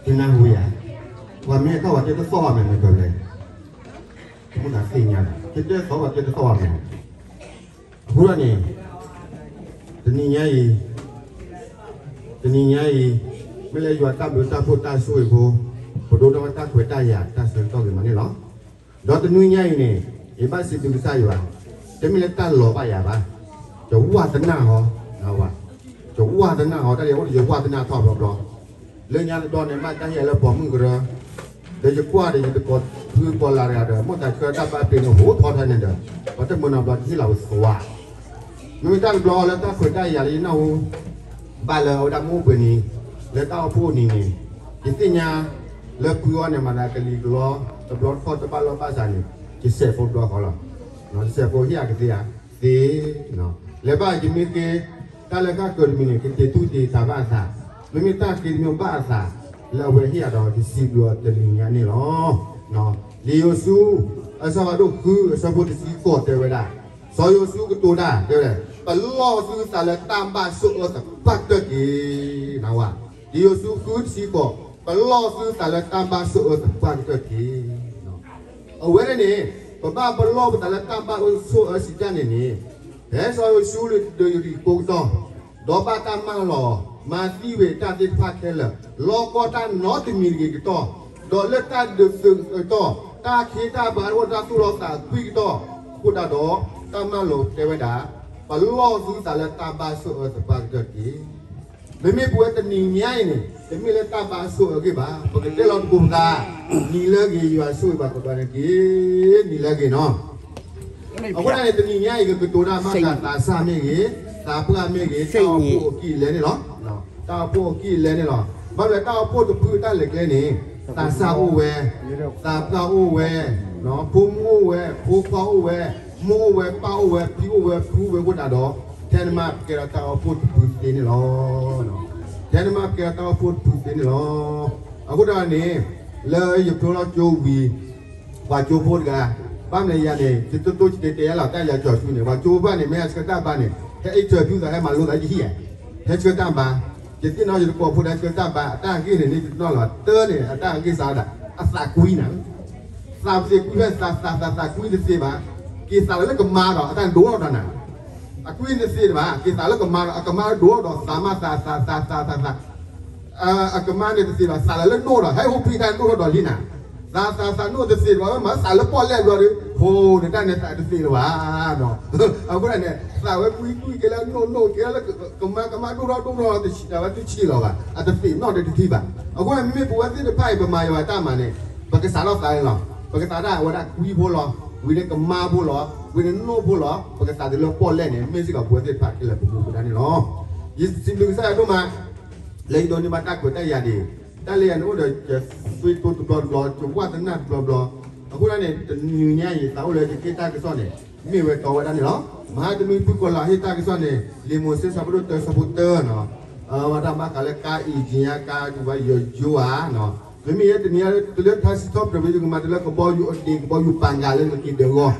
နၢ်ဟူယၤ, ပှၤမ့ၢ်ထီၣ်ပှၤတဲတသီၣ်ဘၣ်မ့ၢ်မ့ၢ်ကလဲၣ်, တမ့ၢ်သးသ့ၣ်ညါဘၣ်, တဲတသီၣ်ပှၤတဲတသီၣ်ဘၣ်မ့ၢ်, အဃိဒီးန့ၣ် တနံၤညါအံၤ, တနံၤညါအံၤ, မ့ၢ်လၢယွၤတၢ်ဘျုးတၢ်ဖှိၣ်တၢ်ဆိၣ်ဂ့ၤဖိ, ပဒိၣ်ထီၣ်ဝဲတၢ်ခွဲးတၢ်ယာ်တၢ်ဆၢကတီၢ်ဂ့ၤမးန့ၣ်လီၤ. ဒီးတနွံညါအံၤန့ၣ်, ယဘၣ်စံးဘျုးကစၢ်ယွၤ, တမ့ၢ်လၢတၢ်လီၤဘၣ်ယၤဘၣ်, ယဝးတနၢ်ဟီ, ယဝးတနၢ်ဟီ တၢ်လၢယအိၣ်ဒီးယဝးတနၢ်ထီၣ်ဘျီဘျီ, လၢညါတဘျီန့ၣ် ဘၣ်တၢ်ဟ့ၣ်လၢပိာ်မုၣ်ကရၢ, ဒီးယကွၢ်ဒီးယတကိးဖုကိးလၢ်တဂၤဒီး မိၢ်သးဆှၢတၢ်ဘၣ်ပ့ၤန့ၣ်ဟိထီထီန့ၣ်ဒီး, ပှၤတမုာ်နီတဘျီတဟ့ၣ်လီၤဝဲသဝး မ့မ့ၢ်တၢ်တဘျီလၢတၢ်ခွဲးတၢ်ယာ်လၢယနၢ်ဟူ, ဘၣ်လၢအဝဲဒၣ်မ့ၢ်အိၣ်ပှဲၤနံၤ, လၢတၢ်အိၣ်ဖှိၣ်အနံၤန့ၣ်, ယသ့ၣ်ညါ, လၢဖုအီၤန့ၣ်မၤသးကလံၤကလီ, တဘျီတခီၣ်တဘၣ်လီၢ်ဘၣ်စးန့ၣ်, ယစဲးဖိတဘျီဃီလီၤ, ယစဲးဖိဟ့ၣ်အကသ့ဧါ, သ့, လဲၤဘၣ်ယမ့ၢ်ဃ့, တၢ်လၢတၢ်ကၢၤတမံၤန့ၣ် ကတ့ၤသူၣ်တ့ၤသးဘၣ်အသး, မ့မ့ၢ်တၢ်ဃ့တမံၤဘၣ်အသး, လၢအဝဲဟ့ၣ်ယၤဒီးယစံးဘျုးအီၤတနံၤညါန့ၣ်လီၤ. လံာ်ယိၤၡူ, အဆၢဖးဒိၣ်ဃု အဆၢဖိတဆံဃိးတဲဝဲဒၣ်, စီၤယိၤၡူကတိၤတၢ်တဲဝဲ, ပလီၢ်သုသးလၢတၢ်ဘၣ်ဆိၣ်အၢသပှၢ်ကတၢၢ်တက့ၢ်. လံာ်ယိၤၡူဃုတဆံဃိး, ပလီၢ်သုသးလၢတၢ်ဘၣ်ဆိၣ်အၢသပှၢ်ကတၢၢ်တက့ၢ်. အဝဲန့ၣ်န့ၣ်, ပဘၣ်ပလီၢ်ပသးလၢတၢ်ဘၣ်ဆိၣ်အၢစံးတၢ်န့ၣ်န့ၣ်, ဖဲစီၤယိၤၡူလၢဒုးယရံၣ်ကိကတီၢ်, ဒီးဘၣ်တၢ်မၢလီၤ, မၤသံဝဲတၢ်သ့ၣ်တဖၣ်ခဲလၢာ်, လီၤကီတၢ်နီတမံၤတဂ့ၤကတီၢ်, ဒီးလၢတၢ်ဒုးသုးကတီၢ်, တၢ်ခ့တၢ်ဘါအိၣ်တၢ်သူၣ်လီၤသးကွံကတီၢ်, အဃိဒၣ်ဒီး, တၢ်မၢလီၤတဲဝဲဒၣ်, ပလီၢ်သုသးလၢတၢ်ဘၣ်ဆိၣ်အၢသပှၢ်ကတၢၢ်တက့ၢ်. မ့မ့ၢ်ပဝဲတနံၤညါအံၤန့ၣ် တမ့ၢ်လၢတၢ်ဘၣ်ဆိၣ်အၢဂ့ၢ်ဘၣ်, ပကတဲလီၤတကိးပသး, နံၤလၢအဂ့ၤယွၤဆိၣ်ဂ့ၤဘၣ်ကဒီးန့ၣ်တက့ၢ်, နံၤလၢအဂ့ၤနီၤ. အဃိန့ၣ် တနံၤညါအံၤ ကကတိၤတၢ်ဘၣ်ဃးသးစၢ်မ့ၢ်ဂ့ၤ, သးပှၢ်မ့ၢ်ဂ့ၤ, တၢ်အိၣ်ဖှိၣ်အကံၢ်အလဲန့ၣ်လီၤ. တၢ်အိၣ်ဖှိၣ်အကံၢ်အလဲန့ၣ်လီၤ. ဘၣ်မနုၤတၢ်အိၣ်ဖှိၣ်တဖုအတၢ်လဲၤကျဲန့ၣ်, သးစၢ်အိၣ်ဝဲ, သးပှၢ်အိၣ်ဝဲ, ဖိမုၣ်အိၣ်ဝဲ, ဖိခွါအိၣ်ဝဲ, မိၢ်အိၣ်ဝဲ, ပၢ်အိၣ်ဝဲ, ဖံအိၣ်ဝဲ, ဖုအိၣ်ဝဲအဃိဒၣ်ဒီး, ထဲနမ့ၢ်ပကဲဒီးတၢ်အိၣ်ဖှိၣ်တဖုသ့န့ၣ်လီၤ. ထဲနမ့ၢ်ပကဲဒီးတၢ်အိၣ်ဖှိၣ်တဖုသ့န့ၣ်လီၤ. အဃိဒၣ်န့ၣ်, လၢယဖျိထီၣ်ကၠိဝံၤ, ပှၤကၠိဖိတဂၤ, ဘၣ်မနုၤယၤန့ၣ် ယတိတိယတဲတဲယၤလီၤ တၢ်ယၤကၠီၤဆူန့ၣ် ပှၤကၠိဘၣ်န့ၣ် မ့ၢ်ဟဲဆှၢတၢ်ဘါန့ၣ် ဟဲအ့ၣ်ထၢၣ်ဖုသး ဟဲမၤလိသးယဟံၣ်ဧါ, ဟဲဆှၢတၢ်ဘါ, ယသ့ၣ်နီၣ်ယတကိးဖိဒီးဟဲဆှၢတၢ်ဘါ အတၢ်ဂ့ၢ်န့ၣ်န့ၣ် ယတနီၣ်လီၤတၢ်န့ၣ် အတၢ်ဂ့ၢ်စးဒၣ်, အသးကွံနၤ သးပသ့ၣ်ကွံဖဲသးသးသးသးကွံတသ့ဘၣ်, က့ၤသးလၢကမါဒီး အတၢ်ဒိၣ်ထီၣ်ဒီးနၤ, အကွံတသ့ဘၣ်, က့ၤသးလၢကမါဒီး အကမါဒိၣ်ထီၣ်ဒီးသးမးသးသးသးသးသးသး, အကမါန့ၣ်တသ့ဘၣ်, သးလၢလၢနိၣ်ဒီး ဟဲအိၣ်ဖှံတၢ်ဒိၣ်ထီၣ်ဒီးလံနၤ, သးသးသးနိၣ်တသ့ဘၣ်, မ့ၢ်သးလၢပီၣ်လဲၣ်ဘျီဒီး ဖိန့ၣ်တၢ်န့ၣ်သးတသ့လၢၤဘၣ် အဃိန့ၣ် သးဝဲကွံကွံက့ၤလၢနိၣ်နိၣ်က့ၤလၢကမါကမါဒိၣ်ထီၣ်ဒိၣ်ထီၣ်တဆံးတၢ်ဝဲတဆံးလီၤဘၣ်, အတသ့ၣ်နီၣ်ဒီးတထံၣ်ဘၣ်, အဃိန့ၣ် မ့မ့ၢ်ပဝဲသ့ၣ်တဖၣ်အံၤ ပမၤယွၤတၢ်မၤန့ၣ်, ပကစးထီၣ်သးန့ၣ်လီၤ, ပကစးဒၣ်ဝဲဒၣ်ကွံဖိလီၤ, ဝံၤန့ၣ်ကမါဖိလီၤ, ဝံၤန့ၣ်နိၣ်ဖိလီၤ, ပကစးတုၤလၢပီၣ်လဲၣ်န့ၣ် မ့ၢ်စ့ၢ်ကီးပဝဲသ့ၣ်တဖၣ်ခဲလၢာ်ပမူပဒါန့ၣ်လီၤ. ယစံးဘျုးကစၢ်ယွၤဒိၣ်မး လၢယဒိးန့ၢ်ဘၣ်တၢ်ခွဲးတၢ်ယာ်ဒံး, တၢ်လၢယၤန့ၣ်အိၣ်ဒီးယသွံၣ်တိတဘျီတဘျီ, ယဝၣ်တနၢ်တဘျီတဘျီ, အဃိန့ၣ် တနံၤညါအံၤ သးအိၣ်လၢယကဟ့ၣ်တၢ်ကစီၣ်န့ၣ် မ့ၢ်ဝဲတီဝဲဒၣ်န့ၣ်လီၤ. မဟါတနွံဖုကီၤလၤဟ့ၣ်တၢ်ကစီၣ်န့ၣ် လံာ်မိၤၡ့ဆၢဖးဒိၣ်တၢဆၢဖိတၢနီၤ, အဝဲဒၣ်ဘၣ်ဃးလၢကါအံၤက့ၤညါ ကါဒူဘၣ်ယိၤယိၤဧါနီၤ, မ့မ့ၢ်ယဲတနံၤညါ တုၤလၢထါစံးထီၣ်ပတြၢၤဝံၤ ယကမၤတုၤလၢကဘီယူၤအဒ့ၣ် ကဘီယူၤပၢ်ဂၤလၢနက့ၤဒၢးဂီၢ်,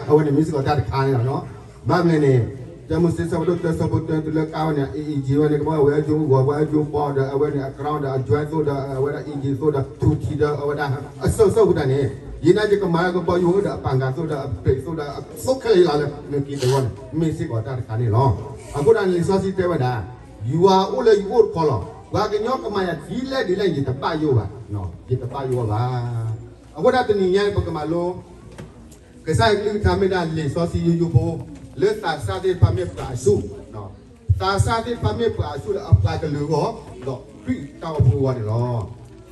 အဝဲန့ၣ်မ့ၢ်စ့ၢ်ကီးတၢ်တခါန့ၣ်လီၤနီၤ. ဘၣ်မနုၤလဲၣ်န့ၣ်, တၢမိၤၡ့ဆၢဖးဒိၣ်တၢဆၢဖိတၢ တုၤလၢကါဝဲန့ၣ် အအံၤက့ၤဝဲန့ၣ် ကဘီဝဲအကၠိဂီၤ ဝဲအကၠိပီဒီး အဝဲန့ၣ်အ ground ဒီးအ joint သိးဒီး အဝဲဒၣ် engine သိးဒီး ထူထံဒီး အဝဲဒၣ် အစိၣ်စိၣ်ဃုာ်တၢ်န့ၣ်, ယနာ်ယကမၤလၢကဘီယူၤအိၣ်ဒီး အပၢ်ဂၤသိးဒီး အ brake သိးဒီး အသိးခဲလၢာ်လီၤလၢ နက့ၤဒၢးဂီၢ်န့ၣ် မ့ၢ်စ့ၢ်ကီးတၢ်တခါန့ၣ်လီၤ. အဃိဒၣ်န့ၣ် လံာ်စီဆှံတဲဝဲဒၣ်, ယွၤအိၣ်လၢယအိၣ်တခီလီၤ. ပှၤကညီကမၤယၤဒ်လဲၣ်ဒ်လဲၣ် ယတဘၣ်ယိၣ်ဘၣ်, ယတဘၣ်ယိၣ်ဘၣ်. အဃိဒၣ်တနံၤညါအံၤ ပကမၤလိ ကစၢ်ယွၤကလုၢ်ကထါမ့ၢ်ဒၣ်လံာ်စီဆှံယိယိဖိ, လၢသးစၢ်သ့ၣ်တဖၣ်မ့ၢ်ပှၤအဆူၣ်, သးစၢ်သ့ၣ်တဖၣ်မ့ၢ်ပှၤအဆူၣ်လၢအပှၤကလုာ်အဂီၢ်, ဒီးခရံာ်တၢ်အိၣ်ဖှိၣ်အဂီၢ်န့ၣ်လီၤ.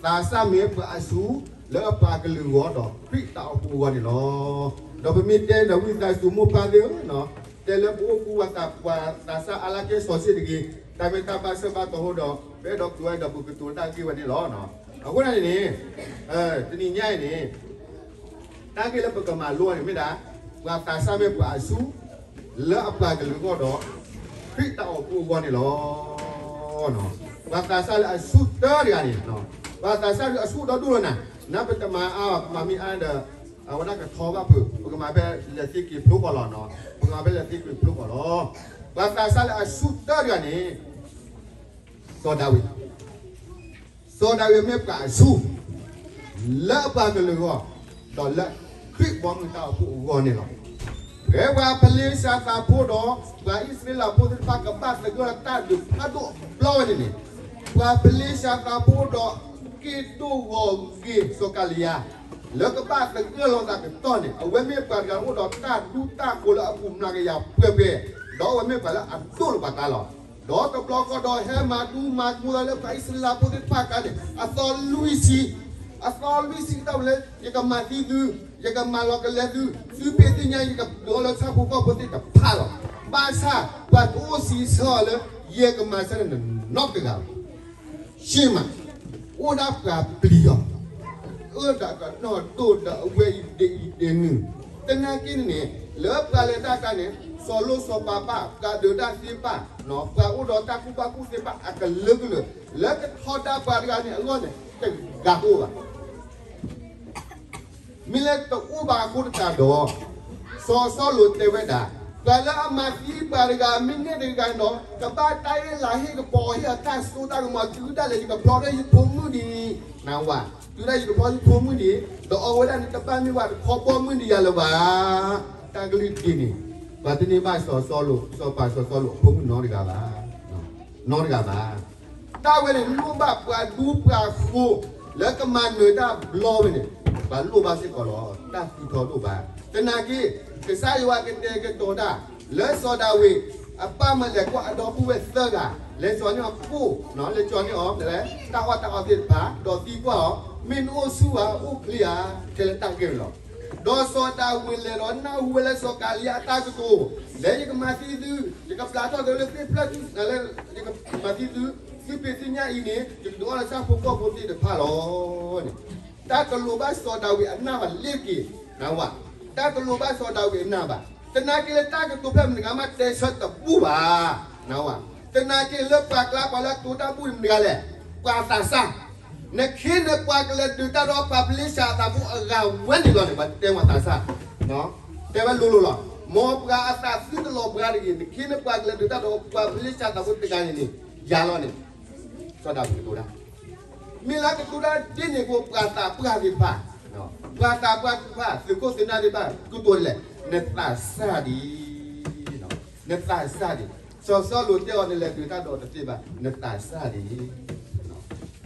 သးစၢ်မ့ၢ်ပှၤအဆူၣ်လၢအပှၤကလုာ်အဂီၢ် ဒီးခရံာ်တၢ်အိၣ်ဖှိၣ်အဂီၢ်န့ၣ်လီၤ. ဒီးပမ့ၢ်တဲဒီးဝံသးစူၤမိၢ်ပၢ်သ့ၣ်ဧၢ, တဲလၢပအိၣ်ဃူဝဲသးပှၢ်သးစၢ်အါလၢကဲစီၤဆ့ၣ်တဂ့ၤ, တၢ်မ့ၢ်တၢ်ဘၣ်ဆၢဘၣ်တီၤဟိဒီး ပအဲၣ်ဒိးကျိၤဝဲဒီးပကတိၤတၢ်ဂ့ၢ်ဝဲန့ၣ်လီၤ. အဃိဒၣ်န့ၣ်န့ၣ်, တနံၤညါအံၤန့ၣ် တၢ်ဂ့ၢ်လၢပကမၤလိန့ၣ်မ့ၢ်ဒၣ်, ပှၤသးစၢ်မ့ၢ်ပှၤအဆူၣ်လၢအပှၤကလုာ်အဂီၢ်ဒီး ခရံာ်တၢ်အိၣ်ဖှိၣ်အဂီၢ်န့ၣ်လီၤ. ပှၤသးစၢ်လၢအဆူၣ်တၢတဂၤန့ၣ်, ပှၤသးစၢ်လၢအဆူၣ်ဒီဒူၣ်လီၤနၤ, နပတမၤအါဘၣ် ပမၤမ့ၢ်အါဒီး အဝဲဒၣ်ကထီဘၣ်ဖုး, ပကမၤဖဲလဲၤသ့က့ၤဖျိကီးလီၤနီၤ, ပကမၤဖဲလဲၤသ့က့ၤဖျိကီးလီၤ. ပှၤသးစၢ်လၢအဆူၣ်တၢတဂၤန့ၣ်, စီၤဒၤဝံး စီၤဒၤဝံးမ့ၢ်ပှၤအဆူၣ် လၢအပှၤကလုာ်အဂီၢ်, ဒီးလၢခရံာ်ဘီမုၢ်တၢ်အိၣ်ဖှိၣ်အဂီၢ်န့ၣ်လီၤ. ဖဲပှၤဖလ့ၡသးဖိဒီး ပှၤအံၣ်စရ့လးဖိသ့ၣ်တဖၣ် ကဘၣ်သဂၢၢ်လီၤတၢ်ဒုးဖးဒိၣ်အဘျီဝဲန့ၣ်န့ၣ်, ပှၤဖလ့ၡသးဖိဒီး က့ၤဒိၣ်ဂီၤက့ၤစီၤကၤလံယါ လၢကဘၣ်သဂၢၢ်လီၤသးကတီၢ်န့ၣ်, အဝဲမ့ၢ်ပှၤတဂၤအိၣ်ဒီးတၢ်ဒူတၢ်ဃိၤလၢအပူၤမျးကယၤပှဲၤပှဲၤ, ဒီးအဝဲမ့ၢ်ပှၤလၢအဒိၣ်လၢပှၤကျါလီၤ. ဒီးတဘျီဃီဒီး ဟဲမၤဒူမၤကိၤသးလၢပှၤအံၣ်စရ့လးဖိသ့ၣ်တဖၣ်အကျါန့ၣ် အသီလွံၢ်ဆံ, အသီလွံၢ်ဆံကတီၢ်ဝဲလၢ ယကမၤသံသု, ယကမၤလီၤကလဲသု, သုပ့ၤသ့ၣ်ညါ ယကဒုးအီလၢဆၣ်ဖိကီၢ်ဖိသ့ၣ်တဖၣ်လီၤ. ဘၣ်ဆၣ် ပှၤတအိၣ်စံးဆၢအီၤလၢ ယကမၤဆၢန့ၣ်နီတဂၤဘၣ်. ဆ့မး, အိၣ်ဒၣ်ပှၤပျံၤအီၤ, အၢဒၣ်ကနီၢ်ဒိၣ်ဒီးအဝဲအံၤဒ့အံၤဒ့နုၢ်, သနာ်က့န့ၣ်န့ၣ် လၢပှၤလဲၤတၢ်ကျါန့ၣ် စီၤလိၣ်စီၤပၤဘၣ် ပှၤဒုးတၢ်သ့ဘၣ်, ပှၤအိၣ်ဒီးတၢ်ကူၣ်ဘၣ်ကူၣ်သ့ဘၣ်အကလုာ်ကလုာ်, လၢကထီဒါပှၤတဂၤန့ၣ်အဂီၢ်န့ၣ် တဂၤတအိၣ်ဘၣ်. မ့ၢ်လၢတအိၣ်ဘၣ်အဃိသတးဒီး စီၤစီလူးတဲဝဲဒၣ်, ပှၤလၢအမၤသံပှၤတဂၤမ့ၢ်န့ၢ်တဂၤန့ၣ်ဒီး ကဘၣ်တၢ်အ့ၣ်လၤဟ့ၣ်ကပီၤ ဟ့ၣ်အီၤတၢ်စိတၢ်ကမီၤ, တုၤဒၣ်လဲာ်ယကဖျီထီၣ်ယဖိမုၣ်ဒံး, နဝၤ, တုၤဒၣ်ယကဖျီယဖိမုၣ်ဒံး, ဒီးအဝဲဒၣ်န့ၣ်တဘၣ်မ့ၢ်ဝဲတခီဘီမုၢ်ဒံးယၤလၢၤဘၣ်. တၢ်ကလုၢ်ဒ်န့ၣ် ပှၤတန့ၢ်ဘၣ်စီၤစီလူး, စီၤပၤစီၤစီလူးအဖိမုၣ်နီတဂၤဘၣ်, နီတဂၤဘၣ်. တၢ်ဝဲန့ၣ် လိၣ်ဘၣ်ပှၤဒူပှၤဃိ လၢကမၤနၢၤတၢ်ဘျီဝဲန့ၣ်, ပှၤလိၣ်ဘၣ်စ့ၢ်ကီးလီၤ. တၢ်ဃုထီဒိၣ်ဘၣ်. သနာ်က့ ကစၢ်ယွၤကတဲာ်ကတီၤတၢ် လၢစီၤဒၤဝံး အပၢ်မၤလဲၤကွၢ်အဒီပုၢ်ဝဲၢ်သၢဂၤ, လဲၤစိာ်န့ၢ်အီၤကိၣ်, လဲၤစိာ်န့ၢ်အီၤ တၢ်အီၣ်တၢ်အီသ့ၣ်တဖၣ်, ဒီးသံကွၢ်အီၤ, မ့ၢ်နအိၣ်ဆူၣ်ဧါ, အိၣ်ချ့ဧါ, ထဲလၢတၢ်ဂ့ၢ်န့ၣ်လီၤ. ဒီးစီၤဒၤဝံးလဲၤဒီးနၢ်ဟူဝဲလၢစီၤကၤလံယါအတၢ်ကတိၤ, လၢယကမၤသံသု, ယကပျၢ်ထီၣ်သုလၢသ့ၣ်ဖျၢၣ်, လၢယကမၤသံသု, သုပ့ၤသ့ၣ်ညါအံၤန့ၣ် ယကဒုးအီလၢဆၣ်ဖိကီၢ်ဖိသ့ၣ်တဖၣ်လီၤန့ၣ်. တၢ်တလိၣ်ဘၣ်စီၤဒၤဝံးအနၢ်ဘၣ်လ့ၤက့ၤ, နဝၤ, တၢ်တလိၣ်ဘၣ်စီၤဒၤဝံးအနၢ်ဘၣ်. သနာ်က့လၢတၢ်ကတိၤဖဲမတၤတဂၤမးတဲဆၢတဘူၣ်ဘၣ်, နဝၤ. သနာ်က့လၢပှၤကျါပှၤလၢအကတိၤတၢ်ဘူၣ်န့ၣ်မတၤတဂၤလဲၣ်, ပှၤသးစၢ်. နခ့နပှၤကလဲၤဒုးတၢ်ဒီးပှၤဖလ့ၡသးဖိအဂၤဝဲန့ၣ်လီၤန့ၣ် ပှၤတဲဝဲသးစၢ်, တဲဝဲလိၤလိၤလီၤ. မ်ပှၤအသးသုတလီၤဘှါတဂ့ၤ, နခ့နပှၤကလဲၤဒုးတၢ်ဒီးပှၤဖလ့ၡသးဖိတဂၤန့ၣ်န့ၣ် ယၤလီၤန့ၣ်, စီၤဒၤဝံးကတိၤတၢ် မ့ၢ်လၢကတိၤတၢ်ဒ်န့ၣ်အဃိ ပှၤသးပှၢ်သ့ၣ်တဖၣ်, ပှၤသးပှၢ်သ့ၣ်တဖၣ် သုးခိၣ်သုးနၢ်သ့ၣ်တဖၣ် ကတိၤဒ်လဲၣ်, နသးစၢ်ဒံး, နသးစၢ်ဒံး. စီၤစီလူးတဲအီၤ နလဲၤဒုးတၢ်ဒီးတသ့ဘၣ်, နသးစၢ်ဒံး.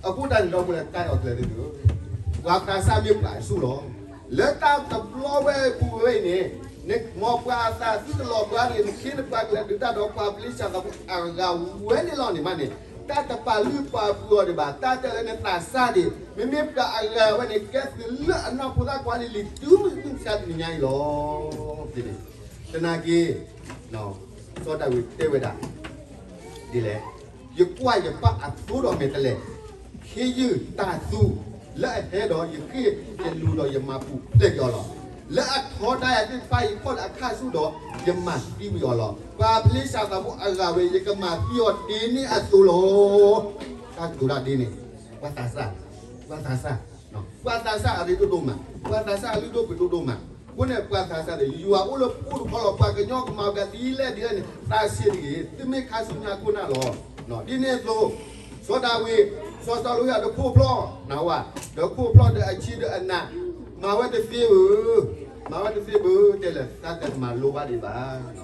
အဃိတၢ်န့ၣ်ဒီပုၢ်ဝဲၢ်တၢ်အဲၣ်အီၤကျဲၤသ့ၣ်ဧၢ, ပှၤသးစၢ်မ့ၢ်ပှၤအဆူၣ်လီၤ. လၢတၢ်တဘျီဝဲအပူၤဝဲအံၤန့ၣ်, မ်ပှၤအသးသုတလီၤဘှါတဂ့ၤ, နခ့နပှၤကလဲၤဒုးတၢ်ဒီးပှၤဖလ့ၡသးဖိအဂၤဝဲန့ၣ်လီၤန့ၣ်မးန့ၣ်, တၢ်တပာ်လုၢ်ပာ်ပှ့ၤအီၤဒံးဘၣ်, တၢ်တဲလၢနသးစၢ်ဒံး, မ့မ့ၢ်ပှၤအဂၤဝဲန့ၣ် ကဲသုးလၢအနီၢ်ဖိသၣ်ခွါလံၤလံၤ တုၤမုၢ်မုၢ်ဆါတနံၤညါအံၤလီၤ. သနာ်က့ စီၤဒၤဝံးတဲဝဲဒၣ် ဒ်လဲၣ်, ယကွၢ်ယပၢ်အသိဒီးမဲာ်တဲးလဲး, ခ့ယုၢ်တၢ်သူ, လၢအဟဲဒီးယဃ့ၢ်ယလူၤဒီးယမၤပူၤဖျဲးက့ၤအီၤလီၤ. လၢအထီဒါယၤသ့ၣ်တဖၣ်အံၤ ယခီၣ်လၢအခၣ်ဆူၣ်ဒီး ယမၤသံကွံာ်အီၤလီၤ. ပှၤဖလ့ၡသးဖိအဂၤဝဲ ယကမၤသံအီၤဒ်န့ၣ်အသိးလီၤ. တၢ်ကတိၤတၢ်ဒ်န့ၣ်, ပှၤသးစၢ်, ပှၤသးစၢ်, ပှၤသးစၢ်အရ့ဒိၣ်ဒိၣ်မး, ပှၤသးစၢ်အလုၢ်ဒိၣ်ပှ့ၤဒိၣ်ဒိၣ်မး. အဃိန့ၣ် ပှၤသးစၢ်န့ၣ် ယွၤအိၣ်လၢပအိၣ်တခီလီၤ. ပှၤကညီကမၤပှၤဒ်လဲၣ်ဒ်လဲၣ်န့ၣ် သးဆံးတဂ့ၤ, သုမ့ၢ်ခါဆူညါခိၣ်နၢ်လီၤ. ဒ်န့ၣ်အသိး စီၤဒၤဝံး, စီၤစီလူးဟ့ၣ်ဒီးခိၣ်ဖျီၣ်, နဝၤ, ဒီးခိၣ်ဖျီၣ်ဒီးအဆံးဒီးအနး, မၤဝဲတသ့ဧၢ, မၤဝဲတသ့ဘၣ်, တဲလဲၣ်, သးတမၤလိဘၣ်ဒံးဘၣ်,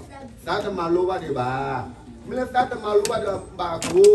သးတမၤလိဘၣ်ဒံးဘၣ်. မ့ၢ်လၢသးတမၤလိဘၣ်ဒံးဘၣ်အဃိ,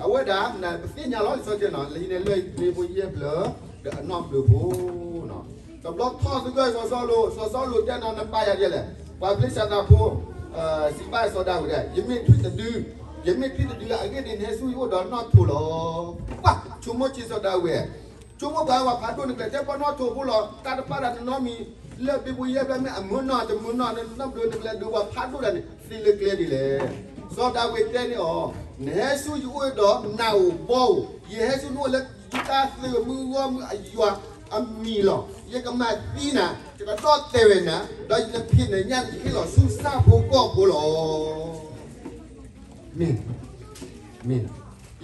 အဝဲဒၣ် ပသ့ၣ်ညါလီၤလံာ်စီဆှံတဲနီၤ, လၢဟံးန့ၢ်လၢၢ်မ့ၣ်ပိၢ်ယဲၢ်ဖျၢၣ် ဒီးအနီၢ်ဘျုးဖိ တဘျီထီၣ်သဂၢၢ်စီၤစီလူး, စီၤစီလူးတဲနီၤ, နပာ်ယၤဒ်လဲၣ်. ပှၤဖလ့ၡသးဖိ စံးဘၣ်စီၤဒၤဝံးဒၣ်, ယမ့ၢ်ထွံၣ်တဒု, ယမ့ၢ်ထွံၣ်တဒု အဂ့ၢ်ဒ်အံၤ နဟဲဆူယအိၣ်ဒီးနီၣ်ထိးလီၤ. ပှၤဆိကမိၣ်ဆံးစီၤဒၤဝံး, ဆိကမိၣ်ပှၤဝဲဖးဒိၣ်န့ၣ်ကျဲ, တဲပှၤနီၣ်ထိးဖိလီၤ, တၢ်တပာ်ဒၣ်နနီတမံၤ, လၢၢ်မ့ၣ်ပိၢ်ယဲၢ်ဖျၢၣ်မ့ၢ်အမုာ်နီၢ်တမုာ်နီၢ်, နနီၣ်ဘျုးနကျဲဒုးပှၤဖးဒိၣ်ဒၣ်န့ၣ် သ့လၢကျဲဒ်လဲၣ်. စီၤဒၤဝံးတဲန့ၢ်အီၤ, နဟဲဆူယအိၣ်ဒီးနၢ်ဧိၤဘီဧိၤ, ယဟဲဆူနအိၣ်လၢတၢ်သုးမုၢ်ဂီၢ်မုၢ်အယွၤအမံၤလီၤ. ယကမၤသံနၤ, ယကဒီၣ်တဲာ်ဝဲနၤ, ဒီးယနဖံးနညၣ်န့ၣ် ယဟ့ၣ်လီၤဆူဆၣ်ဖိကီၢ်ဖိလီၤ. မ့ၢ်, မ့ၢ်,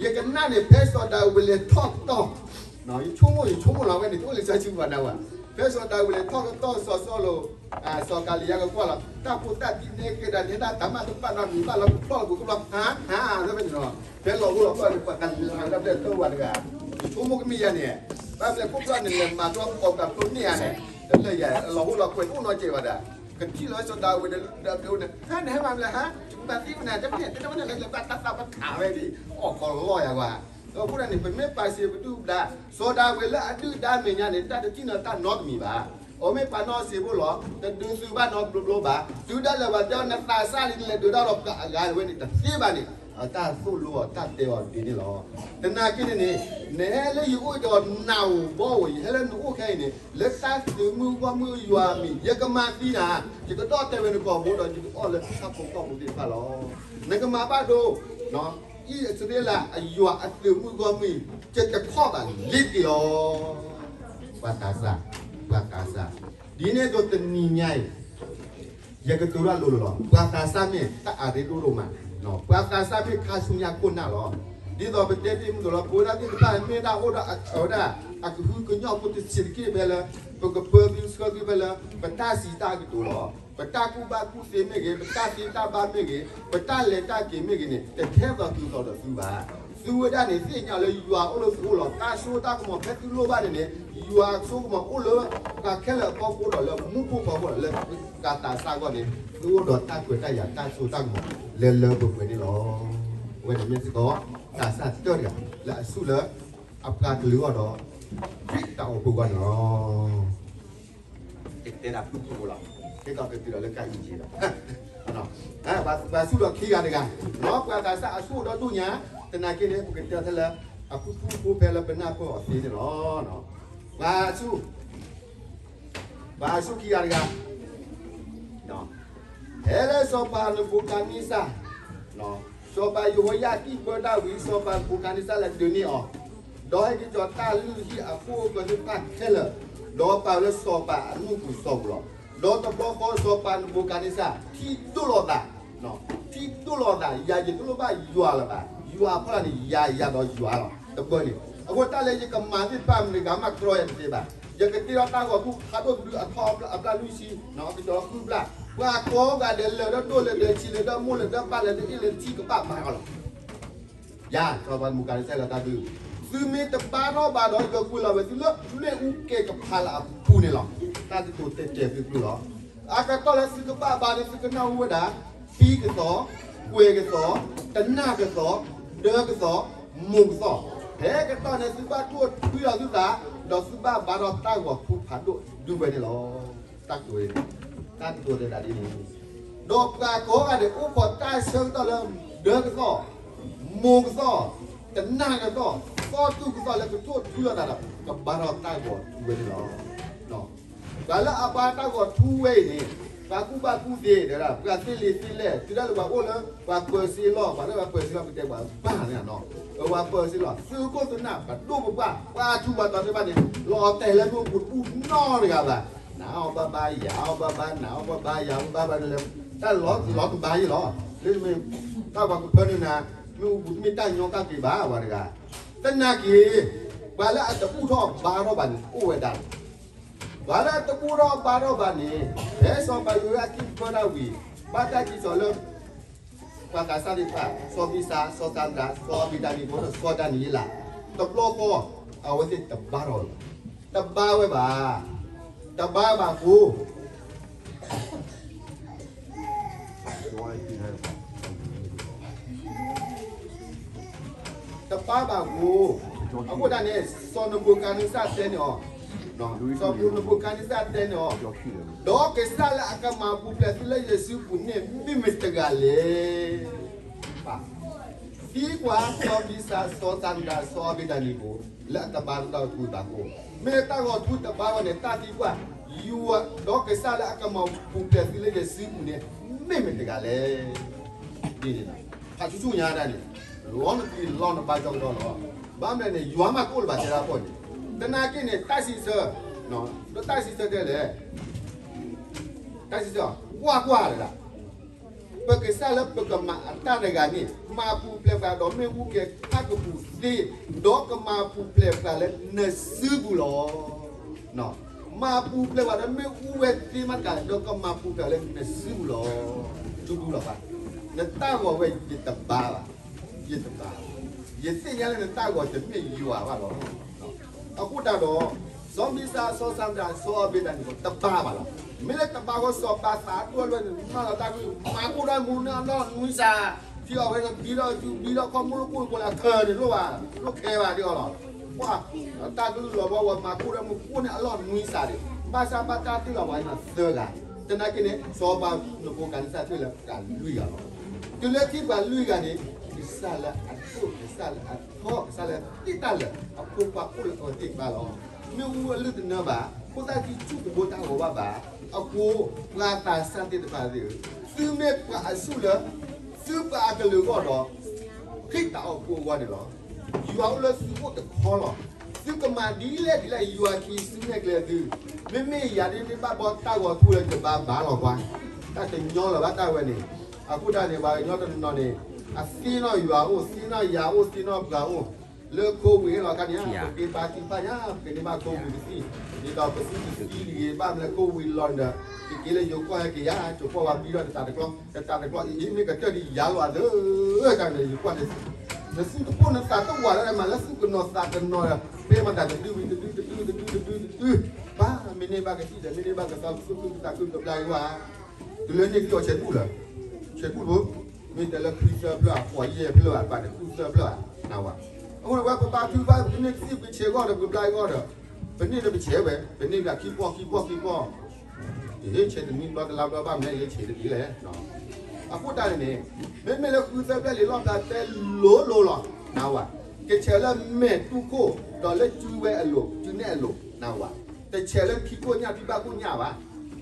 ယကနၣ်န့ၣ် ဖဲစီၤဒၤဝံးလဲၤထီၣ်ကတီၢ်, ယဆိကမိၣ်, ယဆိကမိၣ်လီၤဝဲန့ၣ် တအိၣ်လၢစီၤစုကဝၤနၤဝဲ, ဖဲစီၤဒၤဝံးလဲၤထီၣ်ကတီၢ်စီၤစီလူး, စီၤကၤလံယါကကွၢ်လီၤ, တၢ်ဖိသၣ်ဒ်န့ၣ်ကဲဒၣ်န့ၣ် တၢ်မၤတဘၣ်နီတမံၤဘၣ်လီၤ, ကဖျီၣ်လီၤ ကဖျီၣ်, ဟါ, ဟါ, ဖဲန့ၣ်လီၤ, ဖဲလီၤအိၣ်လီၤဖျီၣ်န့ၣ် ပှၤကလၤလၢဖဲတဝၤတဂၤ ဆိကမိၣ်ကမ့ၢ်ယၤန့ၣ်, ဘၣ်မနုၤလဲၣ် ခိၣ်ဖျီၣ်န့ၣ် လဲၤမၤတၢ်ပီၣ်ကးဖျိန့ၢ်ဧါန့ၣ်, တလၢာ်ယၤ အလီၤဟိၣ်လီၤကွဲးတအိၣ်နီတစဲးဘၣ်ဒီး, ကထံၣ်လီၤစီၤဒၤဝံးဒီး ဒီးပျဲၤအိၣ်န့ၣ် ဟဲ နဟဲမၤမနုၤလဲၣ်ဟါ, ယကဘၣ်သံကွၢ်နၤ တမ့ၢ် တမ့ၢ်န့ၣ် လဲၤဘၣ်တၢ်သးပထးဝဲဒၣ် အီၣ်ကီးလီၢ်ယၤကွၢ်. အဃိန့ၣ် ပမ့ၢ်ပာ်စ့ၤပဒုၣ်ပဒါ, စီၤဒၤဝံးလၢအဒုၣ်ဒါမဲာ်ညါန့ၣ် တၢ်တထံၣ်န့ၢ်တၢ်နီတမံၤဘၣ်. အီၤမ့ၢ်ပာ်နီၢ်စ့ဖိလီၤ, တဒုးသုးဘၣ်နီတဘျီဘျီဘၣ်. တုၤဒၣ်လဲာ်ပှၤတဲအီၤ နသးစၢ်လံ နလဲၤဒုးတၢ်ဒီးပှၤအဂၤဝဲန့ၣ် တသ့ဘၣ်န့ၣ်, အတၢ်သိၣ်လိအီၤ တၢ်တဲအီၤဒ်န့ၣ်လီၤ. သနာ်က့န့ၣ်န့ၣ်, နဟဲလၢယအိၣ်ဒီးနးဧိၤဘီဧိၤ, ယဟဲလၢနအိၣ်ခဲအံၤန့ၣ် လၢတၢ်သုးမုၢ်ဂီၢ်မုၢ်ယွၤအမံၤ ယကမၤသံနၤ, ယကဒီၣ်တဲဝဲနကိာ်ဘိဒီး ယကအီၣ်လၢတၢ်ဖိကီၢ်ဖိသ့ၣ်တဖၣ်လီၤ. နကမၤဘၣ်ဒိ အံၣ်စရ့လးအယွၤအသုးမုၢ်ဂီၢ်မုၢ် ယတခီၣ်ဘၣ်လ့ၤတက့ၢ်လီၤ. ပှၤသးစၢ်, ပှၤသးစၢ်, ဒ်န့ၣ်အသိးတနံၤညါအံၤ ယကတိၤတၢ်လိၤလိၤလီၤ. ပှၤသးစၢ်မ့ၢ်တၢ်အရ့ဒိၣ်ဒိၣ်မး, ပှၤသးစၢ်မ့ၢ်ခါဆူညါခိၣ်နၢ်လီၤ. ဒ်သိးပတဲတ့ၢ်မုၢ်ကလီၤ ပဝဲဒၣ်သ့ၣ်တဖၣ်မ့ၢ်ဒၣ်အိၣ်ဒီးအဝဲဒၣ် အကဟုကညီၢ်ဖိတဆံးတက့ၢ်ဖဲလၢ ပကပၢသုဆှၢသုဖဲလၢ ပတၢ်စံးတၢ်ကတိၤလီၤ. ပတၢ်ကူၣ်ဘၣ်ကူၣ်သ့မ့ၢ်ဂ့ၤ, ပတၢ်သ့တၢ်ဘၣ်မ့ၢ်ဂ့ၤ, ပတၢ်လဲၤတၢ်က့ၤမ့ၢ်ဂ့ၤန့ၣ် တထဲသိးသုသိးဒီးသုဘၣ်. သုဝဲဒၣ်န့ၣ် သ့ၣ်ညါလၢယွၤအိၣ်လၢသုအိၣ်လီၤ. တၢ်စိတၢ်ကမီၤဖဲသုလိၣ်ဘၣ်န့ၣ်န့ၣ် ယွၤအစိကမီၤအိၣ်လၢပှၤခဲလၢာ်အဖီခိၣ်ဒီးလၢမူခိၣ်ဖီခိၣ်ဒီးလၢပှၤသးစၢ်အဂီၢ်န့ၣ် သုအိၣ်ဒီးတၢ်ခွဲးတၢ်ယာ်တၢ်စိတၢ်ကမီၤလၢလၢပှဲၤပှဲၤန့ၣ်လီၤ. အဝဲန့ၣ်မ့ၢ်စ့ၢ်ကီး သးစၢ်တၢၢ်တဂၤ လၢအဆူၣ်လၢ အပှၤကလုာ်အဂီၢ်ဒီး တၢ်အိၣ်ဖှိၣ်အဂီၢ်န့ၣ်လီၤ. ကတဲဒၣ်ဖုၣ်ဖုၣ်ဖိလီၤ. ကဲသိးကတုၤဒီးလၢကါအံၤက့ၤလီၤ. ပှၤဆူၣ်ဒီးခံဂၤတဂၤ, ဒီးပှၤသးစၢ်အဆူၣ်အိၣ်ဒီဒူၣ်ညါ, သနာ်က့န့ၣ် ပကတဲထဲလၢ အဖုၣ်ဖုၣ်ဖိဖဲလၢပနၢ်ပၢၢ်အီၤသ့န့ၣ်လီၤ. ပှၤဆူၣ် ပှၤဆူၣ်ခံဂၤတဂၤ ဖဲလၢစီၤပၤနဘူၤခၣ်နံစၢ်, စီၤပၤယဟိယၤကံၣ်ပၢတၢ်ဝံၤ စီၤပၤနဘူၤခၣ်နံစၢ်လဲၤဒုးန့ၢ်အီၤ, ဒီးဟဲက့ၤကီၤတၢ်လုၢ်ဟံၣ်အခိၣ်အဃၢၤသ့ၣ်တဖၣ်ခဲလၢာ်, ဒီးပာ်လၢစီၤပၤအမူၢ်ပူၤစီၤပူၤလီၤ. ဒီးတဘျီဃီစီၤပၤနဘူၤခၣ်နံစၢ် ထံၣ်ဒိၣ်လိာ်သး, ထံၣ်ဒိၣ်လိာ်သး, ယၤယတလိၣ်ဘၣ်ယွၤလၢၤဘၣ်, ယွၤအဖီလာ်န့ၣ် ယၤယၤဒီးယွၤလီၤ. တဘျီန့ၣ် အဃိတၢ်လၢယကမၤသ့ၣ်တဖၣ်မနုၤဂၤမးတြီယၤတသ့ဘၣ်. ယကတ့ထီၣ်တၢ်ဂီၤထူဖးဒိၣ်တဒုအထီအပျၢ်လွံၢ်ဆံ, ကစီၤဃုဖျၢၣ်, ပှၤကိးဂၤဒဲးလၢာ်ဒီးဒိၣ်လၢာ်ဒီးဆံးလၢာ်ဒီးမိၢ်လၢာ်ဒီးပၢ်လၢာ်ဒီးအ့ၣ်လၢာ်ထံကဘၣ်ဘါအီၤလီၤ. ယၤ စီၤပၤနဘူၤခၣ်နံစၢ်လၢတၢ်ဒုး, သုမ့ၢ်တဘါထီၣ်ဘၣ်ဒီး ယကကွံာ်လီၤဝဲသုလၢမ့ၣ်အူကဲၤကဖးလၢအပူၤန့ၣ်လီၤ. တၢ်ကတိၤတဲာ်တဲာ်ဖျုးဖျုးလီၤ. အကတီၢ်လၢသုကဘၣ်ဘါန့ၣ် သုကနၢ်ဟူဝဲဒၣ် သံကသီၣ်, ကွဲၤကသီၣ်, တနၢ်ကသီၣ်, ဒၢကသီၣ်, မိၢ်ကသီၣ်, ဖဲကတီၢ်န့ၣ် သုဘၣ်ဒိၣ်ထွံလီၤသုသး, ဒီးသုဘၣ်ဘါထီၣ်တၢ်ဂီၤထူဖးဒိၣ်ဒုးဝဲန့ၣ်လီၤ. တၢ်ကတိၤ, တၢ်ကတိၤတဲဒၣ်ဒ်န့ၣ်, ဒီးပှၤကိးဂၤဒဲးအိၣ်ခိးတၢ်ဆၢကတီၢ်လၢ ဒၢကသီၣ်, မိၢ်ကသီၣ်, တနၢ်ကသီၣ်, သီတူၢ်ကသီၣ်လၢကထိၣ်ထွံလီၤသးဒီး ကဘါထီၣ်တၢ်ဂီၤထူဝဲန့ၣ်လီၤ. ပှၤလၢအဘါတၢ်ဂီၤထူဝဲအံၤန့ၣ် ပှၤကူၣ်ဘၣ်ကူၣ်သ့, ပှၤသ့လံာ်သ့လဲၢ်, တုၤဒၣ်လဲာ်ပှၤအိၣ်လၢ ပှၤပၢၤစ့လီၢ်, ပှၤလၢပှၤပၢၤစ့လီၢ် ပတဲပှၤဘၣ်န့ၣ်နီၤ, ပှၤပၢၤစ့လီၢ် သုးခိၣ်သုးနၢ် ပဒိၣ်ပပှၢ် ပှၤထူးပှၤတီၤသ့ၣ်တဖၣ်န့ၣ် လီၤတဲာ်လၢမ့ၣ်အူပူၤတဘူၣ်နီတဂၤဘၣ်. နၤအီၤဘၣ်ဘါ ယၤအီၤဘၣ်ဘါ နၤအီၤဘၣ်ဘါ ယၤအီၤဘၣ်ဘါန့ၣ်လၢ တၢ်လီၤတဘါယ့ၣ်လီၤ. လၢမ့ၢ် တၢ်ပှၤကဖၢနုာ်နၤ မ့ၣ်အူပူၤတမ့ၢ်တၢ်ညီကၣ်က့ၤဘၣ် ပှၤတဂၤ. သနာ်က့ ပှၤလၢအတဘူၣ်ထီၣ်ဘါထီၣ်ဘၣ်န့ၣ် အိၣ်ဝဲဒၣ်လီၤ. ပှၤလၢအတဘူၣ်ထီၣ်ဘါထီၣ်ဘၣ်န့ၣ် ဖဲစီၤပၤယိၤယၤကံၢ်ပၢတၢ်ဝံၤ ဘၣ်တၢ်စံးစိၤလၢ ပှၤသးစၢ်သ့ၣ်တဖၣ် စီၤဘံစၢ် စီၤစၤဒြး စီၤအဘ့းနၤနံၤကိၤဒီး စီၤဒၤနံးယ့လး တဘျီဃီ အဝဲသ့ၣ်တဘါထီၣ်ဝဲဘၣ်. တဘါဝဲဘၣ်. တဘါဘၣ်ဃိ တဘါဘၣ်ဃိ အဃိဒၣ်န့ၣ် စီၤနဘူၤခၣ်နံစၢ်တဲန့ၢ်အီၤ, စီၤနဘူၤခၣ်နံစၢ်တဲန့ၢ်အီၤ, ဒီးကစၢ်လၢအကမၤပူၤဖျဲးသုလၢယစုပူၤန့ၣ် မ့ၢ်မတဂၤလဲၣ်. သံကွၢ် စီၤဘံစၢ် စီၤစၤဒြး စီၤအဘ့းနၤနံၤကိၤ လၢအတဘါတၢ်ဂီၤထူဘၣ်ဃိ, မ့ၢ်တၢ်ဂီၤထူတဘါဝဲန့ၣ် တၢ်သံကွၢ် ယွၤ ဒီးကစၢ်လၢအကမၤပူၤဖျဲးသုလၢယစုပူၤန့ၣ် မ့ၢ်မတဂၤလဲၣ်. ဒ်န့ၣ် ဖးဆူၣ်ဆူၣ်ညါဒၣ်န့ၣ် လီၤနသံလီၤနဘါကီကဒီးလီၤ. ဘၣ်မနုၤန့ၣ် ယွၤမးကအိၣ်လၢၤဘၣ်တဲဒၣ်ဖီၣ်န့ၣ်, သနာ်က့န့ၣ် တၢ်စံးဆၢ, ဒီးတၢ်စံးဆၢတဲလဲၣ်, တၢ်စံးဆၢ ကွၢ်ကွၢ်လၢဒၣ် ပကစၢ်လၢပကမၤအတၢ်တဂၤန့ၣ် မၤပူၤဖျဲးပှၤဒီးမ့ၣ်အူကဲၤဖးကပူၤသ့, ဒီးကမၤပူၤဖျဲးပှၤလၢနစုပူၤလီၤ. မၤပူၤဖျဲးပှၤဒီးမ့ၣ်အူဝဲသ့မးတဂၤ ဒီးကမၤပူၤဖျဲးလၢနစုပူၤလီၤ. ဒူဒူလီၤဘၣ်. နတၢ်ဂီၤဝဲယတဘါဘၣ်, ယတဘါဘၣ်. ယသ့ၣ်ညါလၢနတၢ်ဂီၤတမ့ၢ်ယွၤဘၣ်လီၤ. အဃိတၢ်ဒီး စီၤဘံစၢ် စီၤစၤဒၣ် စီၤအၤဘ့းနၤန့ၣ်ဒီး တဘါဘၣ်လီၤ. မ့ၢ်လၢတဘါဃီ စီၤပၤသးဒိၣ်လွဲန့ၣ် မၤလီၤတၢ်ကလုၢ် မၤကိၢ်ဒီးမူန့ၣ်အလီၢ်နွံစး, ထံအီၣ်ဝဲန့ၣ် ဘံလီၤကၠူ ဘံလီၤခီ မူလၢကိၢ်ကိၢ်လၢအထၢန့ၣ်လိၣ်ဘၣ်, လိၣ်ခဲဘၣ်ဒ်အီၤလီၤ. ပှၤ တၢ်ကလုၢ်လီၤဘီဝဲ မၤကိၢ်ဒီးမူကိၢ်န့ၣ်အလီၢ်နွံစးန့ၣ် ဘၣ်ဆၣ်ဘၣ်တၢ်တ့ၢ်လီၤပှၤန့ၣ်သၢဂၤ, သနာ်က့န့ၣ် စီၤပၤနဘူၤခၣ်နစၢ်တ့ၢ်လၢပှၤလွံၢ်ဂၤလီၤ. တုၤလၢထံၣ်ပှၤလွံၢ်ဂၤန့ၣ် ကစၢ်လၢအဒိၣ် ကစၢ်လၢအထီ ကစၢ်လၢသ့ၣ်တၢ်လၢာ် အဖိခွါအိၣ်လၢအဝဲသ့ၣ်တဖၣ်လီၤ. မ့ၣ်အူအလုၢ်တနၢဘၣ်, ဖိသၣ်ခံဆူၣ်ကဘိတၢ်ဂီၤဘၣ်ဘၣ်, အဃိ ပှၤသးစၢ်သ့ၣ်တဖၣ်သ့ၣ်ဧၢ, သုမ့ၢ်ပှၤအဆူၣ်လၢ သုပှၤအကလုာ်အဂီၢ်ဒီး ခရံာ်တၢ်အိၣ်ဖှိၣ်အဂီၢ်န့ၣ်လီၤ. ယွၤအိၣ်လၢသုအိၣ်တခီလီၤ. သုကမၤဒ်လဲၣ်ဒ်လဲၣ် ယွၤကဟံးစုနဲၣ်ကျဲသု, မ့မ့ၢ်ယၤဒ်န့ၣ်ဘၣ်ဘီတၢ်ဂီၤထူလၢယဘါဘၣ်လီၤပှၤ, တၢ်တညီလၢၤဘၣ်တၢ်ဝဲန့ၣ်, အဃိတၢ်န့ၣ် ပှၤကညီတနီၤန့ၣ် အသ့ၣ်နီၣ်ယွၤအိၣ် သ့ၣ်နီၣ်ယၤအိၣ် သ့ၣ်နီၣ်ပှၤအိၣ်, လၢ COVID လီၤခါန့ၣ် ပက့ၤဘါထုကဖၣ်ညါ ပက့ၤန့ၢ်ဘၣ် COVID တသံ, ဒ်သိးပစုတသံတဂ့ၤ ဘၣ်မနုၤလဲၣ် COVID လီၤန့ၣ်ဒီး ကက့ၤလၢယိၤကီၢ်ဟဲက့ၤယၤ ကပီၢ်ဝဲဘံထီၣ်တတးတကျီ, တတးတကျီအံၤ မ့ၢ်ကတၢၢ်ဒ်ယၤလီၤအသး, တၢ်န့ၣ်ယကွၢ်န့ၣ် နသုတပိၢ်နသးတဝးလၢမၤလၢသုကနီၤသးကနီၤဒီး ပမၤသးတဒုဝံၤတဒုတဒုတဒုတဒုတဒု, ဘၣ်မ့ၢ်န့ၢ်ဘၣ်ကသံၣ်ဒီး မ့ၢ်န့ၢ်ဘၣ်ကသီ ကသူၣ်ခုသးခုကဘျါက့ၤဝဲ, တုၤလၢန့ၣ်ကီၢ်ဆဲးဒူၣ်လၢၤ, ဆဲးဒူၣ်လၢၤ, မ့ၢ်တဲလၢခွံသၢဖျၢၣ် အဃိးယဲၢ်ဖျၢၣ်ဘၣ် တဘၣ်န့ၣ်ခွံသၢဖျၢၣ်ဘၣ်နဝဲ, အဃိန့ၣ်ဝဲပဘါထုကဖၣ် ပန့ၢ်ကသံၣ်ပဆဲးဂီၢ်ဒီး ပကဘျါဂီၢ်ဒီး ပန့ၢ်ဒီးပဆဲးဝဲ ပန့ၢ်ဘၣ်ခံပီၢ်ခံပီၢ်ခံပီၢ် ဆဲးတနွံဘျီတလါဘျီဘၣ်မနုၤလဲၣ် ယဆဲးတဒ်လဲၣ်, အဃိတၢ်န့ၣ်န့ၣ် မ့မ့ၢ်လၢဃုသၢဖျၢၣ်လံာ်လီၣ်ဖျါတဲလိၤလိၤလီၤ နဝဲ, ကဆဲးလၢမဲာ်တူၢ်ခိၣ် ဒီးလၢစုဝဲအလိၤ စုနဲၣ်အလိၤ နဝဲ, တဆဲးလၢခံခိၣ်ညၣ် ခံဘၣ်ခိၣ်ညၣ်ဘၣ်,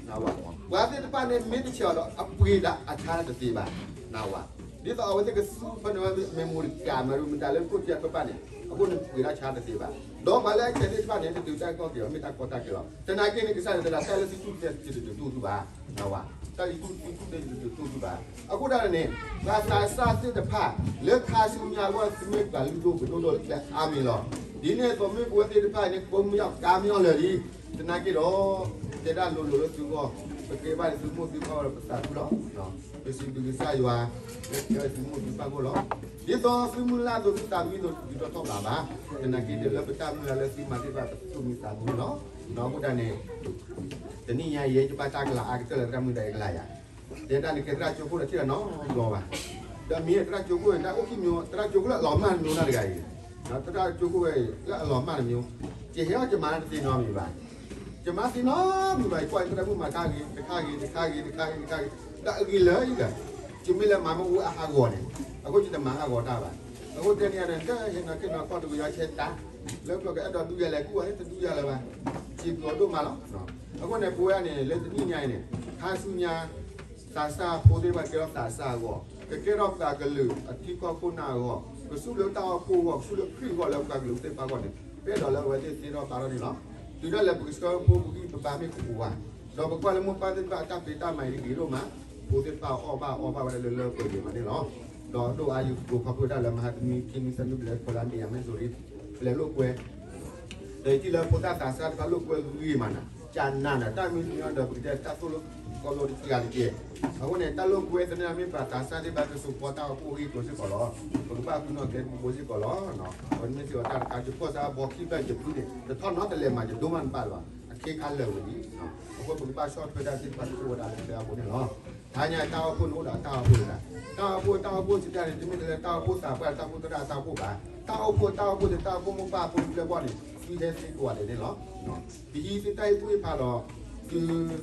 နဝဲ, ပှၤသ့ၣ်တဖၣ်န့ၣ် မ့ၢ်တဆဲးအီၤဒီး အပှ့ၤဒၣ်အဆါတသ့ဘၣ်, နဝဲ, ဒ်သိးအဝဲသ့ၣ်ကသူဖဲန့ၣ်ဝဲ memory card မၤဒ်မတၤလၢခိၣ်တၢ်တဖၣ်န့ၣ် အဃိန့ၣ်ပှ့ၤဒၣ်ဆါတသ့ဘၣ်, ဒီးပှၤလၢအဆဲးသ့ၣ်တဖၣ်န့ၣ် တတုၤတၢ်ကီၢ်က့ၤအီၤ မ့ၢ်တၢ်ကီတၢ်ခဲလီၤ, သနာ်က့န့ၣ် ကစၢ်ယွၤတဲဒၣ် တၢ်လၢသုတူၢ်တၢ်တတုၤတူၢ်သုဘၣ်, နဝဲ, တၢ်လၢသုတူၢ်တၢ်တတုၤတူၢ်သုဘၣ်, အဃိတၢ်န့ၣ်န့ၣ် ပှၤသးစၢ်သ့ၣ်တဖၣ် လၢခါဆူညါအဂီၢ် သုမ့ၢ်ပှၤလုၢ်ဒိၣ်ပှ့ၤဒိၣ်ဒိၣ်လၢကျဲအါမံၤလီၤ, ဒ်န့ၣ်အသိးမ့ၢ်ပဝဲသ့ၣ်တဖၣ်န့ၣ် ကိးမုၢ်ယီၢ်ကါမံၤအီၤလၢာ်လံ, သနာ်က့ဒီး တဲဒၣ်လိၤလိၤလၢသုဂီၢ်, ပကဲဘၣ်ဒ်သုမိၢ်သုပၢ်ဝဲဒီးပသးခုလီၤ, ပစံးဘျုးကစၢ်ယွၤ လၢကဲဝဲသုမိၢ်သုပၢ်အဂီၢ်လီၤ, ဒ်သိးသုမုၢ်လၢ်အသိးသုသးမံအသိးတဒုးထီၣ်ထီၣ်ဘးဘၣ်, သနာ်က့ဒီးလၢပတၢ်မုၢ်လၢ်လၢသုမၤသ့ၣ်တဖၣ် ပသူၣ်မံသးမုာ်န့ၣ်လီၤ, ဒီးအဃိတၢ်န့ၣ် တနံၣ်ညါအံၤ ယဘၣ်တၢ်ကလၤအါကတၢၢ်လၢတၢ်မုၢ်ဒီးယကလၤယၤ, တဲဒၣ်န့ၣ်ကဲသရၣ်ကၠိခိၣ်ဒီးထံၣ်ဒီးနီတဘျီဘၣ်, ဒီးမ့ၢ်သရၣ်ကၠိခိၣ်န့ၣ် တၢ်အိၣ်ခံမံၤ သရၣ်ကၠိခိၣ်လၢအလီၤမၢ်တမံၤနီတဂၤအံၤ, သရၣ်ကၠိခိၣ်ဝဲအံၤ လၢအလီၤမၢ်တမံၤ, ယဟဲအီၣ်ယမၤတသ့နီတမံၤဘၣ်, ယမၤသ့နီတမံၤဘၣ် ယကွၢ်ယသရၣ်မုၣ်မၤတၢ်ဂ့ၤ တခါဂ့ၤ တခါဂ့ၤ တခါဂ့ၤ တခါဂ့ၤ, ဒီးအဂ့ၤလၢအံၤဒီး ယမ့ၢ်လၢမၤမ့ၢ်အိၣ်အဟးဂီၤန့ၣ်, အဃိယတမၤဟးဂီၤတၢ်ဘၣ်, အဃိတဲန့ၣ်ဒီး ဟဲနီၤက့ၤနီၤကီၢ်တကယၤဆဲးတၢ်, လၢပျီၢ်ကအဲၣ်ဒိးဒုးယၤလဲၣ် ကူၣ်အီၤဟဲတဒုးယၤလၢၤဘၣ်, စံးဘျုးဒိၣ်မးလီၤ, အဃိန့ၣ် ပဝဲန့ၣ် လၢတနံၣ်ညါအံၤန့ၣ် ခါဆူညါ သးစၢ်ဖိသ့ၣ်တဖၣ်ကဲထီၣ်သးစၢ်အဂီၢ်, ကကဲထီၣ်ပှၤကလုာ်အထံကီၢ်ခိၣ်နၢ်အဂီၢ်, ကဆူၣ်လၢတၢ်အိၣ်ဖှိၣ်အဂီၢ် ကဆူၣ်လၢခရံာ်အဂီၢ်လၢပှၤကလုာ်သ့ၣ်တဖၣ်အဂီၢ်န့ၣ် ပအဲၣ်ဒိးလၢအဝဲသ့ၣ်သ့ထီၣ်ဘါထီၣ်န့ၣ်လီၤ. တုၤဒၣ်လဲာ်ပကဆှၢဖိပဂံၢ်ပဘါမ့ၢ်ကအိၣ်ဘၣ်, ဒီးပကွၢ်လၢမိၢ်ပၢ်သ့ၣ်တဖၣ်အတၢ်ဖံးတၢ်မၤအံၤတဂ့ၤဒိၣ်မး, ဖိသ့ၣ်တဖၣ်အီၣ်ဘၣ်အီဘၣ်ဝဲဒၣ်လၢလၢပှဲၤပှဲၤမးန့ၣ်လီၤ. ဒီးဒိၣ်အါယကတိၤခီဖျိဒၣ်လၢမဟါတနံၤခံနံၤသၢနံၤဘျဲၣ်ခိၣ်လၢမ့ၢ်ယၤမ့ၢ်စိၤလံ, ပလဲၤလိာ်ကွဲ ဒီးယထံၣ်လၢဖိသၣ်သးစၢ်တဖၣ်လိာ်ကွဲဂ့ၤမးနၤ, ကနၤနၤ တၢ်မနုၤမံၤဒီး ပကတဲတၢ်သိၣ်လိကီၢ်လိတကံၢ်ဂၤတက့ၢ်. အဃိန့ၣ် တၢ်လိာ်ကွဲသန့ၢ်မ့ၢ်ပှၤသးစၢ်သ့ၣ်တဖၣ်ကစိာ်ဃီတၢ်အိၣ်ဖှိၣ်အဂ့ၢ်အကျိၤစ့ၢ်ကီးလီၤ. ပကဘၣ်ဃုနီၣ်ကျဲတဘိစ့ၢ်ကီးလီၤ. ပမ့ၢ်စ့ၢ်ကီးတၢ်တခါ ယကွၢ်စၢ်ဘီခံဖျၢၣ်ယဖုန့ၣ် တထီၣ်နီတလဲၤမးယဒိမးတဘၣ်လၢၤဘၣ်. အခ့ခါလၢာ်ဝဲလံ. အဃိပကဘၣ်ဆီၣ်ထွဲတၢ်သ့ၣ်တဖၣ်ကအိၣ်ဝဲဒၣ်လၢကျဲအဘိန့ၣ်လီၤ. တဟါညါတၢ်အိၣ်ဖှိၣ်န့ၣ်အိၣ်ဒီးတၢ်အိၣ်ဖှိၣ်တဂၤ, တၢ်အိၣ်ဖှိၣ် တၢ်အိၣ်ဖှိၣ်စံးတၢ်န့ၣ် တမ့ၢ်ထဲလၢတၢ်အိၣ်ဖှိၣ်သးပှၢ် တၢ်အိၣ်ဖှိၣ်သရၣ်တၢ်အိၣ်ဖှိၣ်ဘၣ်. တၢ်အိၣ်ဖှိၣ် တၢ်အိၣ်ဖှိၣ်န့ၣ် တၢ်အိၣ်ဖှိၣ်မိၢ်ပၢ်ဖိတဖျၢၣ်ဘီန့ၣ် သုဟဲသ့ကိးဂၤဒဲးန့ၣ်လီၤ. ပဟံးသုတၢ်ဟ့ၣ်ကူၣ်ဟ့ၣ်ဖးဒီး သု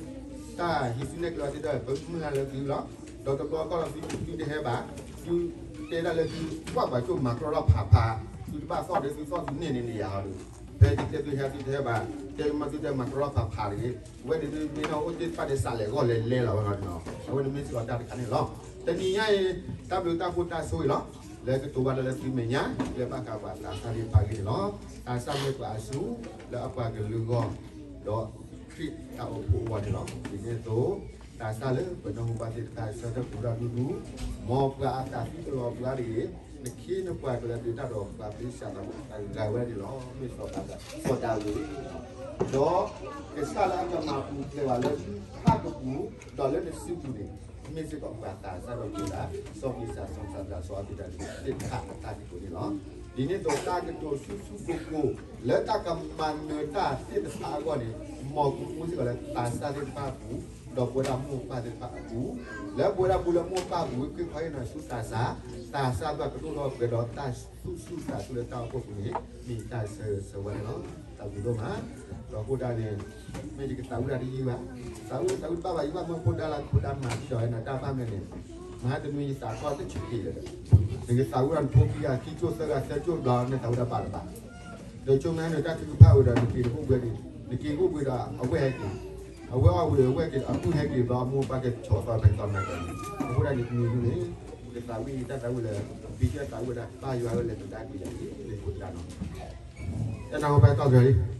တၢ်ဟံးစုနဲၣ်ကျဲသ့ၣ်တဖၣ် ပမုၢ်လၢ်လၢသုလီၤ. ဒီးတဘျီဃီဒီးသုတဟဲဘၣ်, သုတဲဒၣ်လၢသုကွၢ်ပှၤကၠိၣ်မၤကြီထီၣ်ဖးဖး, သုတဘၣ်သီၣ်ဒီးသုသီၣ်သုန့ၢ်န့ၣ်န့ၣ်ယၤဟီဒီး, ဖဲယတဲသုဟဲသုတဟဲဘၣ်, တဲမ့ၢ်သုတဲမၤကြီထီၣ်ဖးဖးတဂ့ၤ, ဝဲန့ၣ်မ့ၢ်နီၢ်အိၣ်သ့ၣ်တဖၣ်န့ၣ် စးလဲၤဂီၢ်လဲၤလဲၤလီၤဝဲလီၤန့ၣ်လီၤ. အဝဲန့ၣ်မ့ၢ်စ့ၢ်ကီးတၢ်တခါန့ၣ်လီၤ. တနံၤညါအံၤ တၢ်ဘျုးတၢ်ဖှိၣ်တၢ်ဆိအံၤလီၤ. လၢကတိၤဘၣ်လၢလၢသုမဲာ်ညါ လၢဘၣ်ဃးပှၤသးစၢ်သ့ၣ်တဖၣ်အဂ့ၢ်န့ၣ်လီၤ. သးစၢ်မ့ၢ်ပှၤအစု လၢအပှၤကလုာ်အဂီၢ် ဒီးခရံာ်တၢ်အိၣ်ဖှိၣ်အဂီၢ်န့ၣ်လီၤ. ဒ်န့ၣ်အသိး သးစၢ်လၢပနီၢ်ဟူဘၣ်သ့ၣ်တဖၣ် ဆၢထၢၣ်ပူၤဒၣ်ဒူဒူ, မ်ပှၤအသးသံကလီၤပှၤတဂ့ၤ, နခ့နပှၤကလၢၤဒုးတၢ်ဒီးပှၤသ့ၣ်စးသး တၢ်ဂၤဝဲန့ၣ်လီၤ. မ့ၢ်စီၤပၤစီၤဒၤဝံး ဒီးကစၢ်လၢအကမၤပူၤဖျဲးဝဲလၢဟီၣ်ခိၣ်ပူၤ ဒီးလၢနစုပူၤန့ၣ် မ့ၢ်စ့ၢ်ကီးပှၤသးစၢ်ဒီးပှၤ စီၤဘံစၢ် စီၤစၤဒၤ စီၤအၤဘ့းနၤဒၤ သ့ၣ်တဖၣ်အတၢ်ဒ်သိးန့ၣ်လီၤ. ဒ်န့ၣ်အသိးတၢ်ကတိၤဆူၣ်ဆူၣ်ကိၢ်ကိၢ် လၢတၢ်ကမၤနၢၤတၢ်သ့ၣ်တဖၣ်အဂီၢ်န့ၣ်, မ်ကမူစ့ၢ်ကီးလၢသးစၢ်သ့ၣ်တဖၣ်အပူၤ, ဒီးပဝဲဒၣ်မိၢ်ပၢ်သ့ၣ်တဖၣ်အပူၤ, လၢပဝဲဒၣ်ပူၤလၢမိၢ်ပၢ်အပူၤ ဝံခ့ခွါအံၤန့ၣ်ဆူသးစၢ်, သးစၢ်ဘၣ်ကဒိၣ်ထီၣ်ပှဲၤဒီးတၢ်ဆူၣ်ဆူၣ်သးဆူၣ်လၢတၢ်အိၣ်ဖှိၣ်ပူၤန့ၣ် မ့ၢ်တၢ်ဆၢဂ့ၤဆၢဝါန့ၣ်လီၤ. တၢ်ဘျုးဒိၣ်မး, ဒီးအဃိဒၣ်န့ၣ် မ့ၢ်ယကသးဝံၣ်ဒၣ်တယံာ်ဘၣ်, သးဝံၣ်သးဝံၣ်တဘၣ်ဘၣ် ယဘၣ်မၢဖိဒါလၢဖိဒါမၤဒ်ဒီးနၤတၢ်ဘၣ်မနုၤန့ၣ်, မဟါတနွံယသးထီၣ်တဆံးက့ၤလၢၤဒီး, နကသးဝံၣ်ဒီးနဖိခံဂၤခံကၠိၢ်သၢဂၤသၢကၠိၢ်ဘျီ နသးဝံၣ်ဒၣ်ဘၣ်တဘၣ်, ဒီးကၠိမ့ၢ်နတၢ်ထုကဖၣ်ဝဲဒီး နက့ၤအိၣ်ဘှံးန့ၣ်, နက့ၤအိၣ်ဘှံးဒီးအဝဲၢ်ဟဲက့ၤ, အဝဲၢ်အီၣ်ဝံၤအဝဲၢ်က့ၤဒီးအပုၢ်ဟဲက့ၤဘျီ အမိၢ်ပၢ်ကဆီၣ်သီဖဲကဆီၣ်မဲာ်ကဲန့ၣ်, အဃိဒၣ်န့ၣ်တနံၤန့ၣ်, ယကသးဝံၣ်တၢ်သးဝံၣ်လၢ, ဘံကၢ်သးဝံၣ်ဝဲဒၣ် ဘၣ်ယွၤဝဲလဲၤသဒါက့ၤယၤလံ လၢဖိတဒါနီၤ, အဲၣ်နၤဝဲပၢ်တီၢ်ကလံ